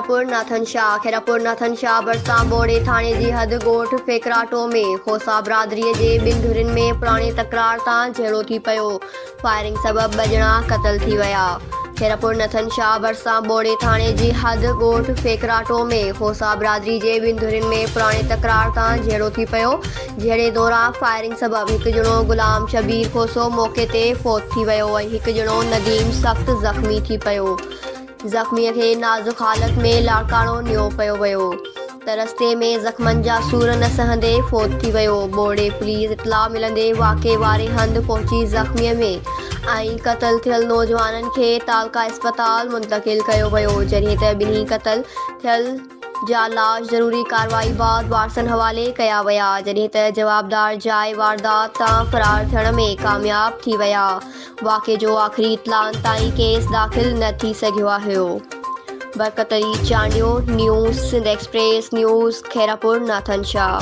خيرپور ناٿن شاهه، خيرپور ناٿن شاهه ڀرسان ٻوڙي ٿاڻي جي حد ڳوٺ ڦيڪراٽو ۾ کوسا برادري جي ٻن ڌرين ۾ پراڻي تڪرار تان جهيڙو ٿي پيو، فائرنگ سبب ٻه ڄڻا قتل ٿي ويا. خيرپور نٿن شاهه ڀرسان ٻوڙي ٿاڻي جي حد ڳوٺ ڦيڪراٽو ۾ کوسا برادري جي ٻن ڌرين ۾ پراڻي تڪرار تان جهيڙو ٿي پيو، جهيڙي دوران فائرنگ سبب هڪ ڄڻو غلام شبير کوسو موقعي تي فوت ٿي ويو ۽ هڪ ڄڻو نديم سخت زخمي ٿي پيو. زخميء کي نازڪ حالت ۾ لاڙڪاڻو نيو پيو ويو ته رستي ۾ زخمن جا سور نه سهندي فوت ٿي ويو. ٻوڙي پوليس اطلاع ملندي واقعي واري هنڌ پهچي زخميء ۾ ۽ قتل ٿيل نوجوانن کي تعلقه اسپتال منتقل ڪيو ويو جڏهن ته ٻنهي قتل ٿيل جا لاش ضروري ڪارروائي بعد وارثن حوالي ڪيا ويا جڏهن ته جوابدار جاء واردات تان فرار ٿيڻ ۾ ڪامياب ٿي ويا واقعي جو آخري اطلاعن تائين ڪيس داخل نه ٿي سگهيو آهيو Barkat Ali Chandio news Sindh express news Khairpur Nathan Shah.